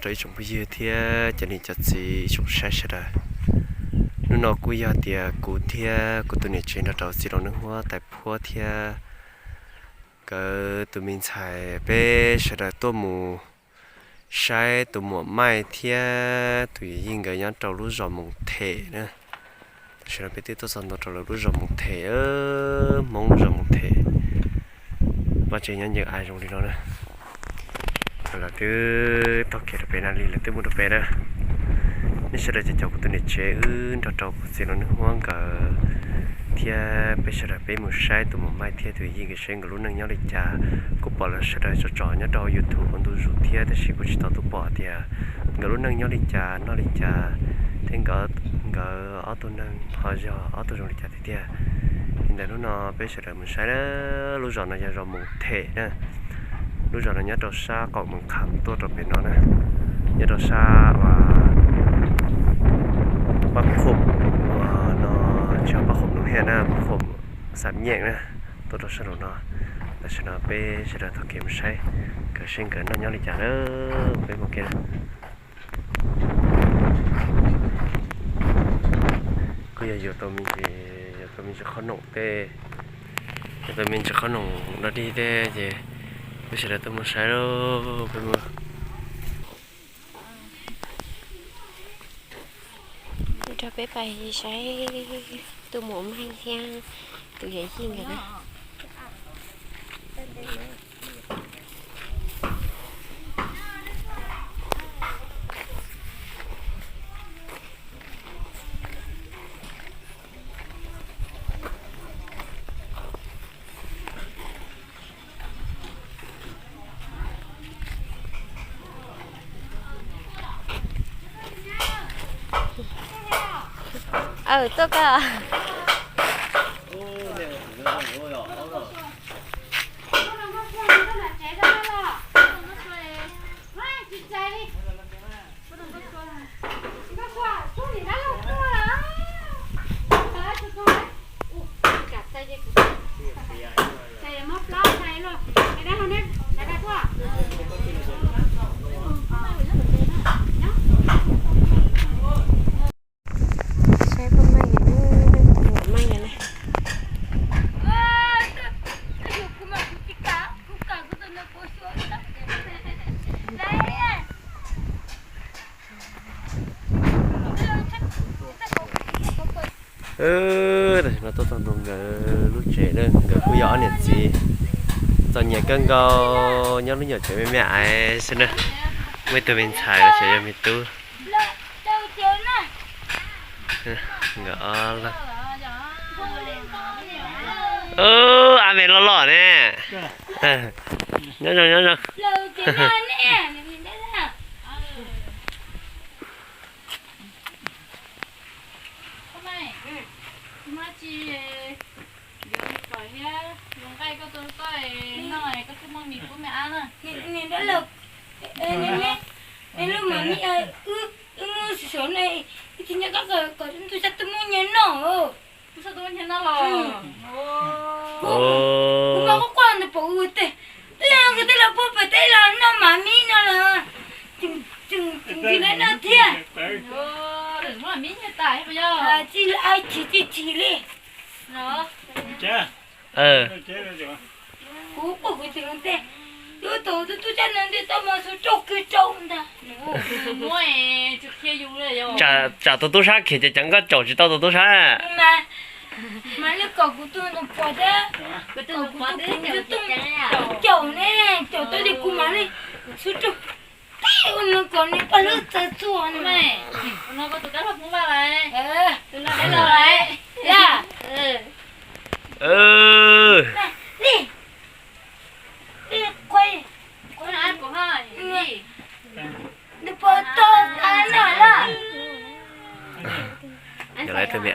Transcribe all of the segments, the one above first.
Ib tsoom phooj ywg thiab cov niam cov txiv ib tsoom saib sawv daws, hnub no kuj yog tias kuv thiab kuv tus niam tsev nrog rau txiv laus Neej Huab tais phuab thiab nkawd tus me ntxhais peb sawv daws tuaj mus saib tus muam Maij thiab tus yawm yij nkawd nyob rau lub zos Moos Them na. Tam sim no peb twb tuaj txog ntua rau lawv lub zos Moos Them, Hmoob lub zos Moos Them. Vaj tsev nyob ncees av zoo li no na. Lawv twb taug kev rau pem na li, lawv twb mus rau pem na. Nej sawv daws cov caum kuv tus niam tsev wb nrog rau kuv txiv laus Neej Huab nkawd thiab peb sawv daws peb mus saib tus muam Maij thiab tus yij nkawd seb nkawd lub neej nyob li cas. Kuj pom lawv sawv daws tsom tsom nyob rau YouTube ua ntu zus thiab tab sis kuj tsis tau tuaj pom tias nkawd lub neej nyob li cas noj li cas thiab nkawd ob tug neeg ho yog ob tug zoo li cas tiag tiag. Li ntawd hnub no peb sawv daws mus saib na. Lub zos no yog zos Moos Them na. Lub zos no nyob rau sab qaum Moos Kham tuaj rau pem no na, nyob rau sab Paj Qhum no, tsis yog Paj Qhum Nus Hiaj na, Paj Qhum Xam Nyeem na, tuaj rau sab nraum no. Tam sim no peb sawv daws taug kev mus saib nkawd seb nkawd noj nyob li cas na. Peb mus ke. Kuj yog yuav tau me ntsis, yuav tau me ntsis qhob noom tej, yuav tau me ntsis qhob noom dog dig tej ces peb sawv daws tuaj mus saib lauj, peb mus. Nrog peb pais saib tus muam Maij thiab tus yawm yij nkawd na. Aw, tuaj koj. Saib poj Maij, poj Maij na. Tam sim no tuaj txog ntua nkawd lub tsev na, nkawd kuj yog ob niam txiv txom nyem kawg nkaus, nyob lub nyuam tsev me me ais xwb na. Muaj ib tug me ntxhais los xyov yog me tub. Nkawd ob leeg. Ab, me loj loj ne. Nyob zoo, nyob zoo. Wb muab sov sov ne, ib txhia nyob koj kom ntuj sab twb muab nyiaj noj. Kuv muab quaj quaj ntawd pom ua tej, twb yog tej los puag pem teb los noj mas mib no los tseem tsis noj thiab. Tsis lawv chim tsis chim li. Kuv quaj kuv tseem nthe, yuav tau tus tub sab no ntiag tau mas xu rau kw rau ntag. Tsam tus tub sab khiav ces ceev koj caum tsis tau tus tub sab. Mas, mas li kom kuv tus nus pom thiab, kom kuv tus kwv tij caum ne, caum tau li kuv mas li xu rau teb ua nws kom nws paj hlwb txawv txuag no. Yog lawv tus me,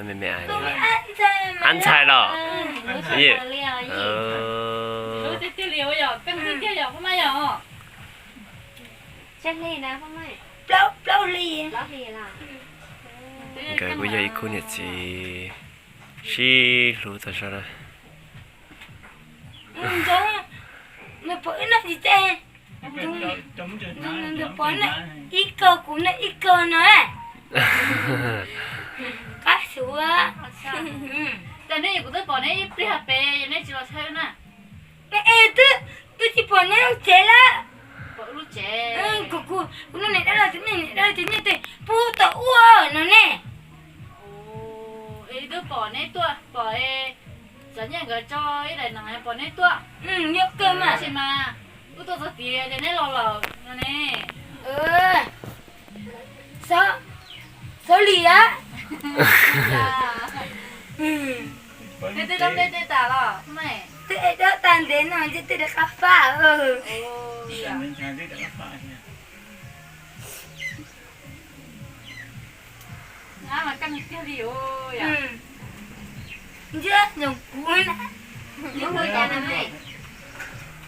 me, me ab ntxhais los. Nkawd kuj yog ib khub niam txiv sib hlub tag zog na. Nws pom ib ko kuv noj ib ko no. Qab suav. Ces neb kuv twb pom neb ib pliag pem neb tsis los thaij na. Es twb, twb tsis pom neb lub tsev lawm. Kuv, kuv, kuv noj niam dab laug cov nyiaj, niam dab laug cov nyiaj tes pub tom ub no ne. Es twb pom neb tuaj, pom cov nyiaj nkawd tso ib daim nees pom neb tuaj. Yog kawg mas. Tab sis mas wb tuaj txog tid ces neb los lawm no ne. Xav, xav li a. Neb twb dab neb tej tas los? Twb es dab tag ntev no ntshe twb rov qab faj. Ntshe nyob kuv na.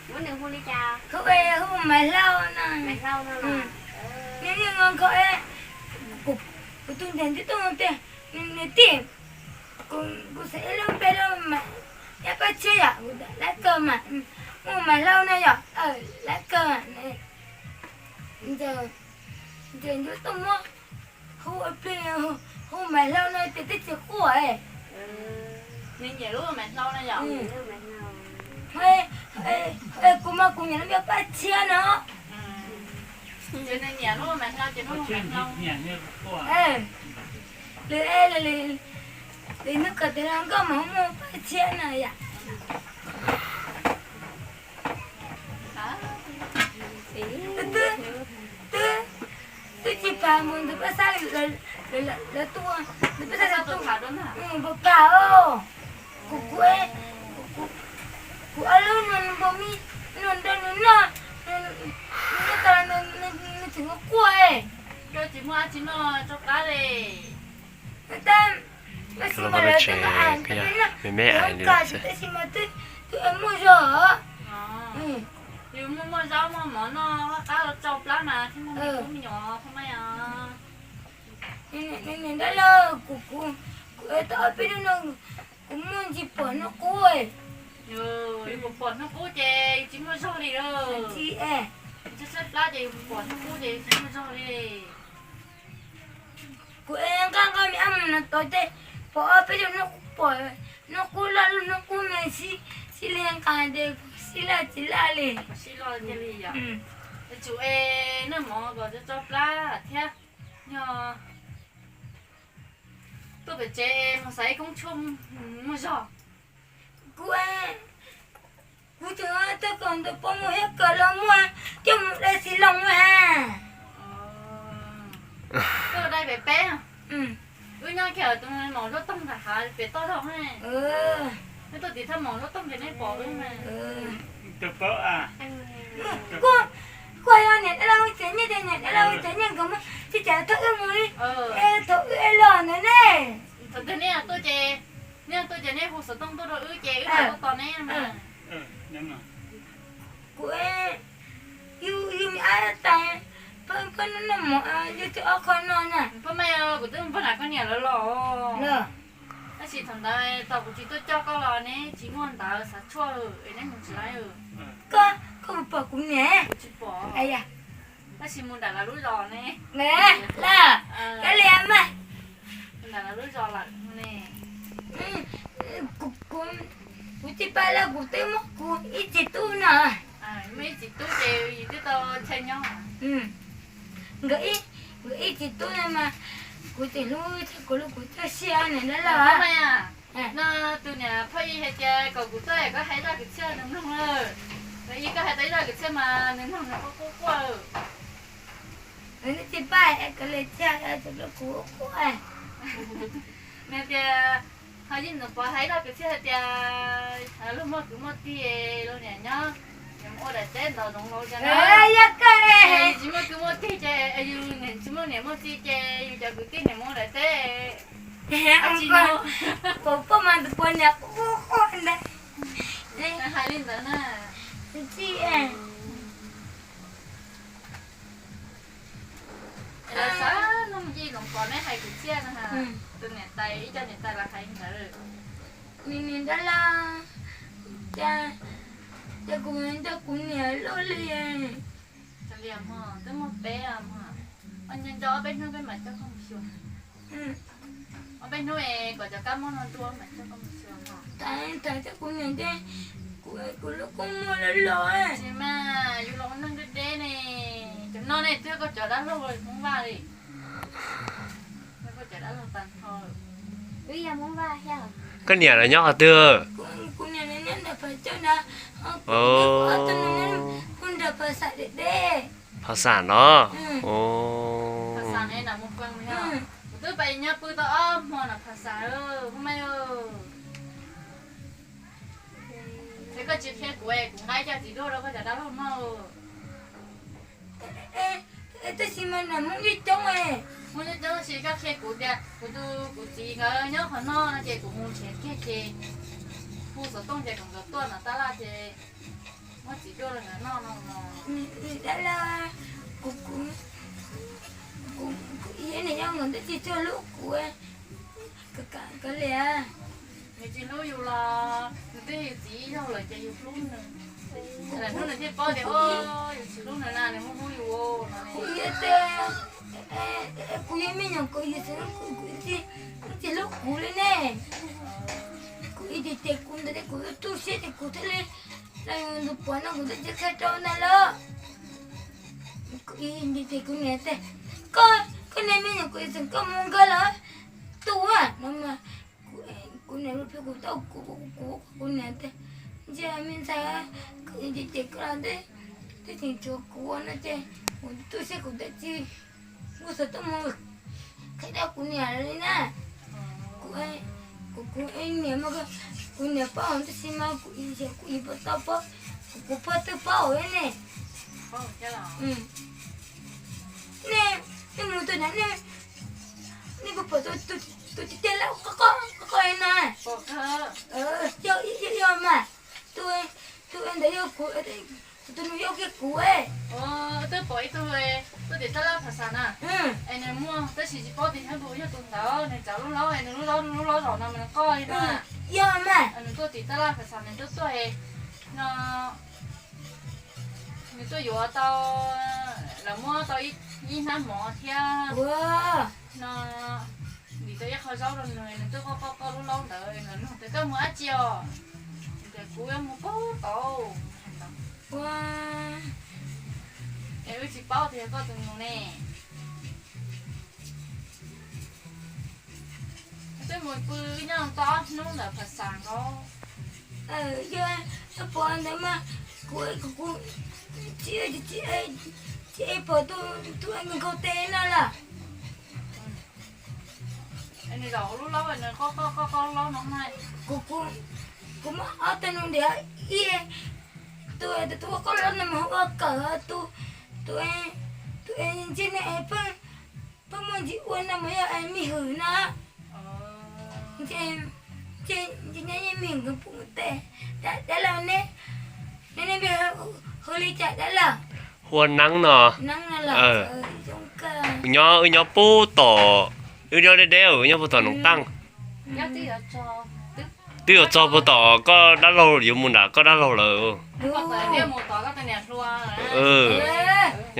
Hu li cas? Hu Maiv Hlau no. Nws yeej nco nco, kuv tus ntxhais ntsib tuaj tias nws tij, kuv xav ib lub npe rau mas, yog Paj Tshiab yom, kuv tias lab kawg mas, hu Maiv Hlau no yom, lab kawg. Ntshe ntshe tuaj muab hu ua plig, hu Maiv Hlau no ces twb tsis quaj. Nws nyiam lub Maiv Hlau no yom? Kuv mas kuv nyiam lub npe Paj Tshiab no. Ces nws nyiam lub Maiv Hlau ces muab hu Maiv Hlau. Lwm, lwm hnub kom tus hluas nkauj mas hu muaj Paj Tshiab no yom. Twb, twb, twb tsis pab mus ntawm paj xab, lawv tuaj ntawm paj xab, lawv tuaj pab os. Kuv, kuv, kuv ob lub no npau mi, nws nrog nws noj, nws noj tas nws tseem quaj. Koj tsis muaj dab tsi noj rau qab li. Tab sis mas lawv twb ais, me me ais li xwb. Tab sis mas twb, twb muaj zog. Yus muaj, muaj zaub muaj mov noj, qab los tsau plab mas thiaj muaj me tub me nyuam phob maj os. Niam dab laug, kuv, kuv, kuv tau ob peb hnub no kuv muaj ntsis pom hnub qub. Yus pom hnub qub ces yus tsis muaj zog li lawm. Tshaib tshaib plab ces yus pom hnub qub ces yus tsis muaj zog li. Kuv nqa nqa me ab mus no tod ces pom ob peb zaug hnub qub, pom hnub qub loj, hnub qub me sib, sib li nqa ces sib laj tsis laj li. Sib loj li. Tsum es noj mov kom tsau plab thiab. Yog tuaj pem tsev mus xaiv ib koob tshuaj muaj zog. Kuv, kuv tseem tau kom ntawm pog mus thiab kom los muaj coj mus dai xis loos ha. Tuaj dai pem peb. Wb nyob kiag tus maum nruab toog ntawm hav pem toj zog. Neb tuaj tim thaj maum nruab toog ces neb pom wb mas. Kuj, kuj yog niam dab laug tsev nyiaj ces niam dab laug tsev nyiaj nkawd muab tsis cas thauj wb mus li. Thauj wb los ntawd ne. Thaum twg neb tuaj ces, neb tuaj ces neb hu xov tooj tuaj rau wb ces wb mam tuaj tos neb mas. Kuv, yus, yus me ab tais, pheej noj mov yus tsis ob qho no na. Pheej maj, kuv twb npog nram koj niam lawv los. Tab sis thaum ntawd tau kuv tsis tuaj coj koj los neb tsis muaj ntawv xav tshuaj es neb mus tsis laib. Koj, koj puas pom kuv niam? Kuv tsis pom. Tab sis mus nram lawv lub zos ne. Laj, koj liam mas. Nram lawv lub zos lawm ne. Kuv, kuv tsis pab lawv, kuv twb muaj kuv ib txiv tub no. Muaj ib txiv tub ces yus twb tau chaw nyob. Nkawd ib, nkawd ib txiv tub no mas kuv tseem hlub thiab kuv hlub kuv txoj sia na dab laug. No tus niam phauj ib hais tias kom kuv tuaj es koj hais zaj kwv txhiaj nws mloog lawm. Ib koj hais tau ib zaj kwv txhiaj mas nws mloog nws quaj quaj quaj. Nej tsis pab es koj li txhiaj es kuv quaj. Nws tias, ho yeej nws pov hais ib zaj kwv txhiaj hais tias luag muaj kwv muaj tij, luag niam nyob, niam mus ua daim teb ntawd zoov laus cas na. Yog kawg, yus tsis muaj kwv muaj tij ces, yus tsis muaj niam muaj txiv ces yus cov kwv tij niam mus ua daim teb. Puas poj mas tus puas niam quaj quaj ntag. Hais li ntawd na. Tsis, lawv xav nug Yij Loos Pov neb hais kwv txhiaj no, tus niam tais, ib co niam tais los hais li ntawd. Niam dab laug, cas, cas kuv nco kuv niam luaj li. Twb muaj peb mog, nco nco ob peb hnub peb mam coj koj mus xyuas. Ob peb hnub es kom cov kab mob no ntuj mam coj koj mus xyuas mog. Thaum cov kuv niam, kuv lub kua muag los los. Tsis mas yus los neeg deb deb ne, cov no ne twb yog koj cov dab laug Hmoob Vaj li. Koj niam los nyob qhov twg? Kuv niam nyob nram Phav Xas na, kuv nram Phav Xas deb deb. Phav Xas no. Phav Xas ne, kuv twb pais nyob pw tau ob hmo nram Phav Xas. Es koj tsis qhia kuv es kuv nqa cov txiv duaj rau koj cov dab laug noj. Tab sis mas nram Hmoob coob coob, Hmoob coob coob tab sis koj qhia kuv tias kuv tus, kuv txiv nkawd nyob qhov no no ces kuv mus nrhiav kiag ces hu xov tooj ces kom nkawd tuaj nram tab laj ces muab txiv duaj rau nkawd noj no. Dab laug, kuv, kuv, kuv ib niam yog nkawd twb tsis tshua hlub kuv. Kawg li, nws tsis hlub yus los nws twb yog yus txiv ib zaug lawm ces yus hlub nws. Lwm hnub nws thiaj paub tias yus tsis hlub nws na, nws muaj hlub yus no. Kuv yog, kuv yog me nyuam kuv yus xwb, kuv tsis, tsis hlub kuv li ne. Kuv ib tias kuv ntawd kuv tu siab ces kuv thiaj li los ntxuag pom no kuv twb tsis qhia rau ntag lauj. Kuv ib tias kuv niam tias koj, koj niag me nyuam kuv yus xwb koj mus nkag los tu no mas kuv niam lub plig kuv tau kuv, kuv, kuv niam tias ntsia me ntxhais, kuv ib tias koj los twb tseem tshuav kuv no ces kuv tu siab kuv twb tsis hu xov tooj mus qhia rau kuv niam li na. Kuv, kuv, kuv niam mas, kuv niam paub tab sis mas kuv ib, kuv ib puas tau paub, kuv, kuv pog twb paub ne. Nej, nej mus tus na, nej puas pom tus, tus tiag tiag lawm qoj qoj li no? Yog, yog mas, tus, tus ntawd yog kuv, tus nus yog kiag kuv. Twb pom ib tug tuaj tim tab laj Phav Xas na, es nws muaj tab sis tsis paub tias yog tus, yog tus ntawd, nws tsav lub laub es nws lub laub, lub laub zaum no mas nws qoj li na. Yog mas. Nws tuaj tim tab laj Phav Xas nws tuaj tuaj no, nws tuaj yuav tau, lawv muab tau ib hnab mov thiab no, ntim tau ib qho zaub rau nws, nws twb qoj qoj qoj lub laub ntawd, lawv nug tias koj mus dab tsi os? Nws tias kuv yuav mus pem tod. Es wb tsis paub tias yog koj tus nus ne. Twb mus pw nyob tau ob hnub ntawm Phav Xas nkaus. Yog, yog pom ntawd mas kuv, kuv tsis, tsis pom tus, tus nkaus tes no lawm. Nws zaum hauv lub laub, nws qoj qoj qoj lub laub no. Kuv, kuv, kuv muab ob tug nus ntiav ib, tus, tus ua qoj laub no mas hu ua Kawm, tus, tus, tus ntsej muag pheej, pheej muaj ntsis ua no mas yog me hwm no. Ntsej, ntsej muag me hwm nkawd pum tes. Dab laug ne, ne, ne npe hu li cas dab laug? Hu ua Neeb no. Neeb no los. Nyob, wb nyob puag tom, wb nyob deb deb, wb nyob puag tom Noom Taaj. Twb yuav txog puag tom koj dab laug, yuav mus nram koj dab laug lawm. Nyob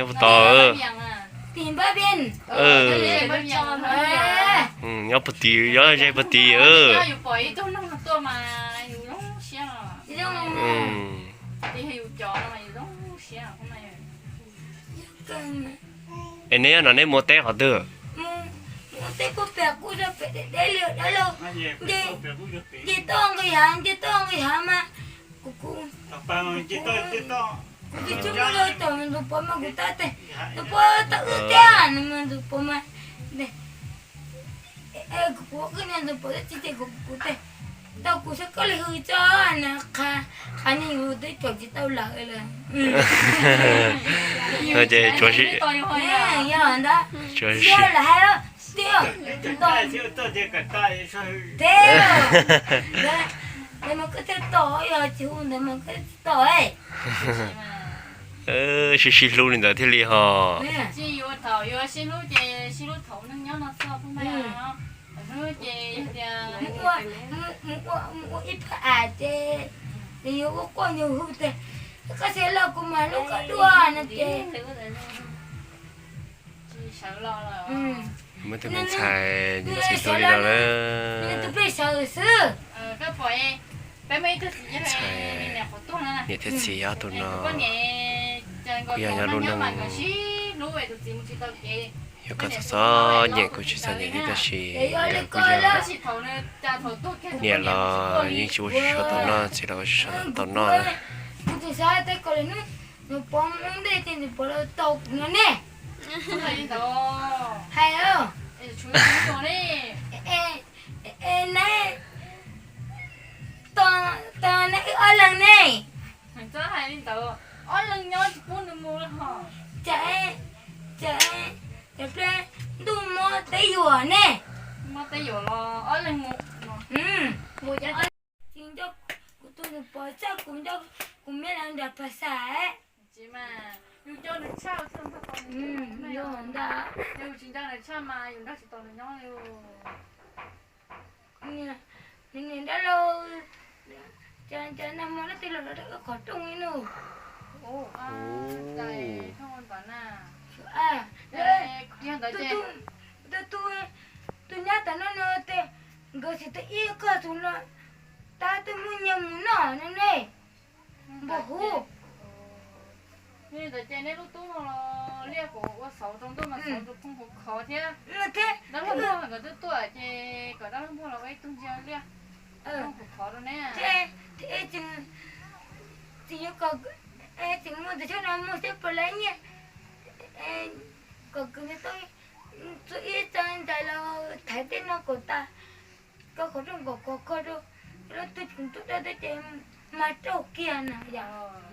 puag tom. Nyob puag tid, nyob ze puag tid. Es neb nyob no neb mus ua teb qhov twg? Mus ua teb puag pem kuv, pem deb deb li dab laug. Nce toj nqis hav, nce toj nqis hav mas kuv, kuv, kuv tsis tshua muaj lus thaum ntxuag pov mas kuv tab tes, ntxuag pov tau wb thiab no mas ntxuag pov mas, kuv, kuv qwj niag ntxuag pov tib si ces kuv, kuv tes, tau kuv saib koj li hws tso na, qha, qha niag yus twb tsom tsis tau lawm lawm. Ces tsuav si, yog ntawd, yog lawm hais tiag, tiag, ntawd mas koj thiaj tom, yog tsis hu ntawd mas koj tsis tom. Sib sib hlub li ntawd thiaj li ho. Tsis yuav thaum yuav sib hlub ces sib hlub thaum neej nyob no txog phooj ywg. Hnub ces yog tias mus ua, mus ua ib phab av ces nws yuav ua quaj nws hu tias Koj siav los kuv mam hlub koj dua no ces. Muab tus me ntxhais nws txiv hlub li no na. Nws tus pej sawv xwb. Tus me ntxhais, niam thiab txiv ob tug no kuj yog nyob lub neej yog koj txom txom nyem kuj tsis txom nyem thiab tab sis nkawd kuj yog niam los yeej tsis ua tsis tau noj, txiv los ua tsis tau noj na. Kuv tus xav teb kom lawv hnub nws pov mus ntej ces nws pov los tau kuv no ne. Hais neb, tos neb wb ob leeg ne. Txhob hais li ntawd, ob leeg nyob tsis pub nws mus los. Cas, cas, cas pliag ntuj mob teb yuam ne. Mob teb yuam los ob leeg mus. Tsis nco kuv tus nws pov txog kuv nco kuv miab lawv nram Phav Xas. Tsis mas, yus nco nws tshaj, yus ntag, yus tsis nco nws tshaj mas yus nrog tsis tau nws nyob li. Nws niam dab laug, cas nag hmo leej twg los rau wb qhov rooj ib nus. Tus, tus nyab tom no no tes, nkawd tsis tau ib koj tus no, tab twb muaj nyiaj mus noj no ne. Npau huv. Li ntawd ces nej lub tub no los liaj kuv ua xauv rau ntuj mas xauv rau phooj huv khov thiab. Dab laug Npuag nkawd twb tuaj ces kom dab laug Npuag los ua ib tug ntsia liaj, phooj huv khov rau neb. Tsis yuav kom, tsis muaj tus tsheb no muaj seb puas laib nyiaj, kom kwv tij txua ib txoj ntais los thaiv tej no kom tas, koj qhov rooj kom kho kho rau, lub tug tseem tub dab teb ces mas rau kiag na yom.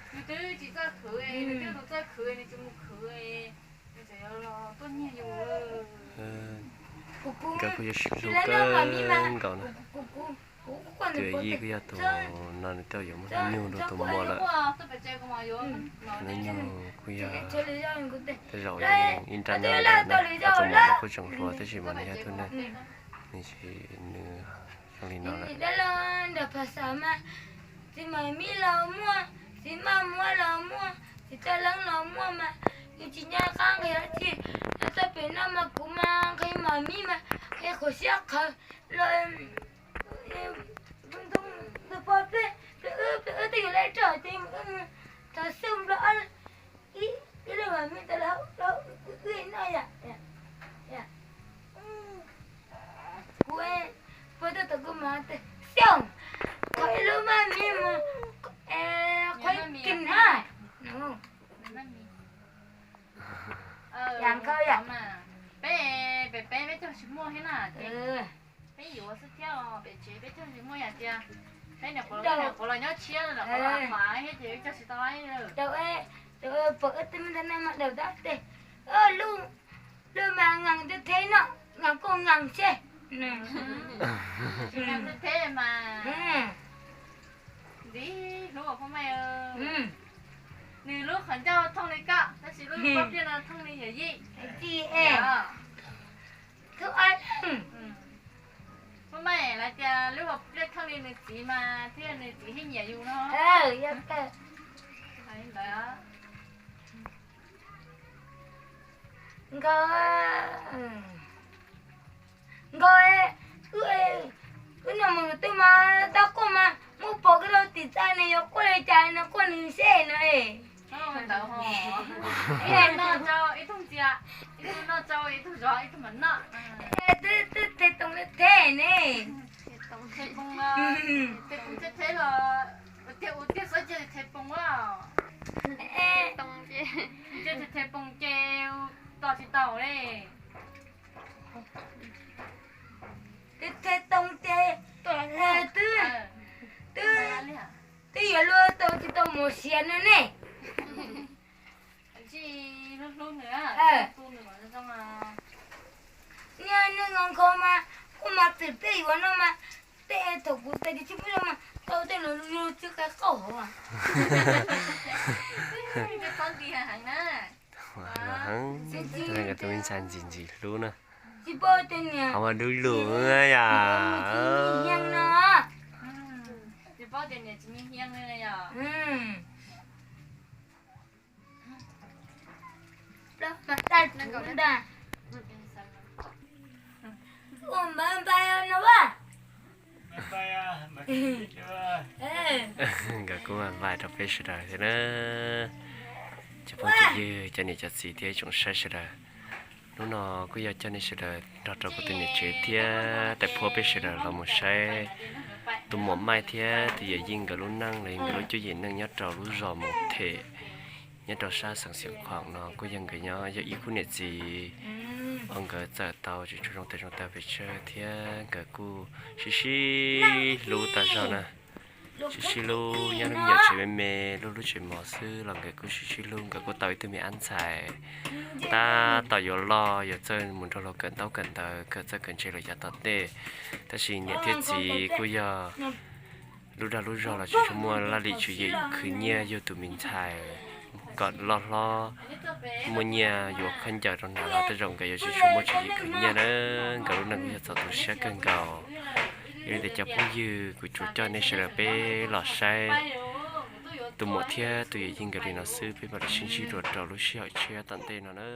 Nws twb tsis txawj khwv, nws twb tsis txawj khwv, nws tsis mus khwv, nws tseem yuav los tuaj nyiag yus. Nkawd kuj yuav sib hlub kawg nkaus na. Tus Yij kuj yog tus no nws twb yuav muab hnub nyoog rau tus muam lawm. Hnub nyoog kuj yog tej zaum ib nrab no ntawd na, tus muam los kuj tseem hluas tab sis mas nws yog tug neeg, nws tsis, nws zoo li no lawm. Dab laug nram Phav Xas mas, txiv Mam Mib los muaj, txiv Maj Muab los muaj, txiv Toj Leeb los muaj mas, nws tsis nco qab nqis dab tsi. Nyob txoj pem no mas kuv mas nqis Mam Mib mas nqis qhuav siab qhawv los, ntug pog peb, peb wb, peb wb twb yuav lawv rog ces wb mus thov xwb nplog ib, ib lub Mam Mib tas los wb noj yom. Kuv, kuv tuaj tom kuv mas tes xyooj, thov ib lub Maj Mib mus, qhov kis hab. Yam nkauj yom. Peb, peb, peb cog tsis muaj thiab na ces peb yuav xwb thiab os, pem tsev peb cog tsis muaj yam tias peb niam qhuav los nyob tshiab, niam qhuav los av thiab ces wb cog tsis tau li. Rau, rau pom wb tej me ntawd na mas daum tab tes, lub, lub mas nqees twb theb no, nqees kuj nqees seb. Nqees twb theb mas ntxim hlub Phaj Maj. Nws lub qhov ncauj thooj li koj tab sis lub pob pliaj no thooj li yawm yij. Tub, Phaj Maj, lawv tias lub pob pliaj thooj li nws txiv mas thiaj nws txiv thiaj nyiam yus no. Ntawd. Nkaus, nkaus, wb, wb no mus twg mas tab quaj mas muab pov koj rau tim txaj nws yuav quaj li cas nws quaj nws seb no. Ntawd ho, ib tug noj tsau, ib tug ntxias, ib tug noj tsau, ib tug zov, ib tug mam noj. Twb, twb the too the ne. The poo, the poo theb theb los, ua tiag ua tiag xwb cia li the poo a. Cia li the poo ces tos tsis tau li. Twb the too ces twb, twb, twb yuav luag tau tsis tau mus siav no ne. Niag neeg nkaus nkaus mas kuj mas pem peb yuav no mas, tej thaum kuv tes tsis muaj zoo mas tau tej los lug yug tsw qe qauj hauv. Nkawd tus me ntxhais ntxim ntxim hlub na. Tsis paub tias niam, qhov mas dub lug yam. Tsis paub tias niam tsis nyiag hias li yom. Nkawd kuj vai rau peb sawv daws thiab na. Cov phooj cov ywg, cov niam cov txiv thiab ib tsoom saib sawv daws, hnub no kuj yog coj nej sawv daws nrog rau kuv tus niam tsev thiab tais phua peb sawv daws los mus saib tus muam Maij thiab tus yawm yij nkawd lub neej los yog nkawd lub cuab yim neej nyob rau lub zos Mus Them, nyob rau sab xeev Xiav Khuam no. Kuj yog nkawd nyob yog ib khub niam txiv uas nkawd txawm tau tsis tshua zoo tes zoo taw pes tsawg thiab nkawd kuj sib sib hlub tag zog na. Sib sib hlub nyob lub me nyuam tsev me me, lub lub tsev mov xwb los nkawd kuj sib sib hlub. Nkawd kuj tau ib tug me ab ntxhais tab tom yuav loj yuav txawj mus nrog luag kawm ntaub kawm ntawv, kawm txawj kawm ntse lawm yav tom ntej. Tab sis niam thiab txiv kuj yog lub dag lub zog los tsis tshua muaj laj lim tswv yim khwv nyiaj yug tus me ntxhais kom loj hlob muaj nyiaj yuav khaub ncaws rau hnav los tej zaum nkawd yuav tsis tshua muaj tswv yim khwv nyiaj na. Nkawd lub neej kuj yog txaus tu siab kawg nkaus. Yog li ntawd cov phooj ywg, kuv tsuas coj nej sawv daws peb los saib tus muam thiab tus yawm yij nkawd li no xwb, peb mam li sib ntsib dua rau lub sij hawm tshiab tom ntej no na.